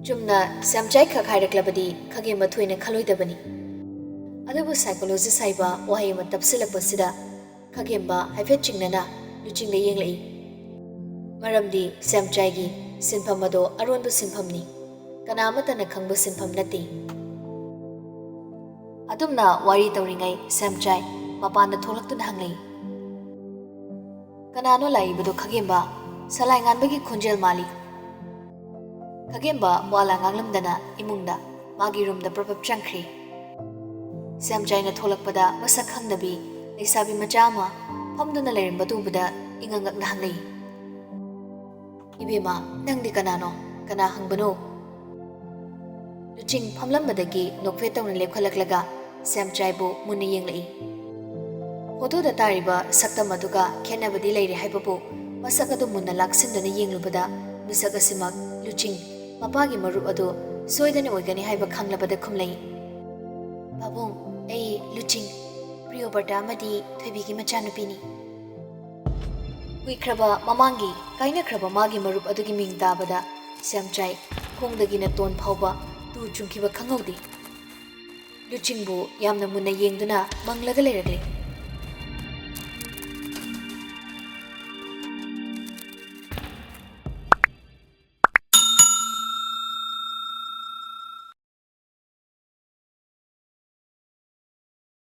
ꯆꯨꯝꯅ ꯁ꯭ꯌꯥꯝꯆꯥꯏ ꯈꯛ ꯍꯥꯏꯔꯛꯂꯕꯗꯤ ꯈꯥꯒꯦꯝꯕ ꯊꯣꯏꯅ ꯈꯜꯂꯣꯏꯗꯕꯅꯤ꯫ ꯑꯗꯨꯕꯨ ꯁꯥꯏꯀꯣꯂꯣꯖꯤꯁ ꯍꯥꯏꯕ ꯋꯥꯍꯩ ꯑꯃ ꯇꯞꯁꯤꯜꯂꯛꯄꯁꯤꯗ ꯈꯥꯒꯦꯝꯕ ꯍꯥꯏꯐꯦꯠ ꯆꯤꯡꯅꯅ ꯂꯨꯆꯤꯡꯗ ꯌꯦꯡꯂꯛꯏ꯫ ꯃꯔꯝꯗꯤ ꯁ꯭ꯌꯥꯝꯆꯥꯏꯒꯤ ꯁꯤꯟꯐꯝ ꯑꯗꯣ ꯑꯔꯣꯟꯕ ꯁꯤꯟꯐꯝꯅꯤ, ꯀꯅꯥ ꯑꯃꯠꯇꯅ ꯈꯪꯕ ꯁꯤꯟꯐꯝ ꯅꯠꯇꯦ꯫ ꯑꯗꯨꯝꯅ ꯋꯥꯔꯤ ꯇꯧꯔꯤꯉꯩ ꯁ꯭ꯌꯥꯝꯆꯥꯏ ꯃꯄꯥꯟꯗ ꯊꯣꯛꯂꯛꯇꯨꯅ ꯍꯪꯂꯛꯏ, "ꯀꯅꯥꯅꯣ ꯂꯥꯛꯏꯕꯗꯣ ꯈꯥꯒꯦꯝꯕ? ꯁꯂꯥꯏ ꯉꯥꯟꯕꯒꯤ ꯈꯣꯟꯖꯦꯜ ꯃꯥꯜꯂꯤ꯫" ꯈꯥꯒꯦꯝꯕ ꯋꯥ ꯂꯥꯡ ꯉꯥꯡꯂꯝꯗꯅ ꯏꯃꯨꯡꯗ ꯃꯥꯒꯤ ꯔꯨꯝꯗ ꯄ꯭ꯔꯞ ꯄ꯭ꯔꯞ ꯆꯪꯈ꯭ꯔꯦ꯫ ꯁ꯭ꯌꯥꯝꯆꯥꯏꯅ ꯊꯣꯛꯂꯛꯄꯗ ꯃꯁꯛ ꯈꯪꯗꯕꯤ ꯂꯩꯁꯥꯕꯤ ꯃꯆꯥ ꯑꯃ ꯐꯝꯗꯨꯅ ꯂꯩꯔꯝꯕꯗꯨ ꯎꯕꯗ ꯏꯉꯛ ꯉꯛꯅ ꯍꯪꯂꯛꯏ, "ꯏꯕꯦꯝꯃ, ꯅꯪꯗꯤ ꯀꯅꯥꯅꯣ? ꯀꯅꯥ ꯍꯪꯕꯅꯣ?" ꯂꯨꯆꯤꯡ ꯐꯝꯂꯝꯕꯗꯒꯤ ꯅꯣꯛꯐꯦꯠ ꯇꯧꯅ ꯂꯦꯞꯈꯠꯂꯛꯂꯒ ꯁ꯭ꯌꯥꯝꯆꯥꯏꯕꯨ ꯃꯨꯟꯅ ꯌꯦꯡꯂꯛꯏ꯫ ꯐꯣꯇꯣꯗ ꯇꯥꯔꯤꯕ ꯁꯛꯇꯝ ꯑꯗꯨꯒ ꯈꯦꯠꯅꯕꯗꯤ ꯂꯩꯔꯦ ꯍꯥꯏꯕꯕꯨ ꯃꯁꯛ ꯑꯗꯨ ꯃꯨꯟꯅ ꯂꯥꯛꯁꯤꯟꯗꯨꯅ ꯌꯦꯡꯂꯨꯕꯗ ꯃꯤꯁꯛ ꯑꯁꯤꯃꯛ ꯂꯨꯆꯤꯡ, ꯃꯄꯥꯒꯤ ꯃꯔꯨꯞ ꯑꯗꯨ ꯁꯣꯏꯗꯅ ꯑꯣꯏꯒꯅꯤ ꯍꯥꯏꯕ ꯈꯪꯂꯕꯗ ꯈꯨꯝꯂꯛꯏ, "ꯄꯥꯕꯨꯡ, ꯑꯩ ꯂꯨꯆꯤꯡ꯫" ꯔꯤꯌꯣꯕꯔꯇꯥ ꯑꯃꯗꯤ ꯊꯣꯏꯕꯤꯒꯤ ꯃꯆꯥꯅꯨꯄꯤꯅꯤ꯫ ꯀꯨꯏꯈ꯭ꯔꯕ ꯃꯃꯥꯡꯒꯤ ꯀꯥꯏꯅꯈ꯭ꯔꯕ ꯃꯥꯒꯤ ꯃꯔꯨꯞ ꯑꯗꯨꯒꯤ ꯃꯤꯡ ꯇꯥꯕꯗ ꯁ꯭ꯌꯥꯝꯆꯥꯏ ꯈꯣꯡꯗꯒꯤ ꯅꯥꯇꯣꯟ ꯐꯥꯎꯕ ꯇꯨ ꯆꯨꯡꯈꯤꯕ ꯈꯪꯍꯧꯗꯦ꯫ ꯂꯨꯆꯤꯡꯕꯨ ꯌꯥꯝꯅ ꯃꯨꯟꯅ ꯌꯦꯡꯗꯨꯅ ꯃꯪꯂꯒ ꯂꯩꯔꯛꯂꯤ꯫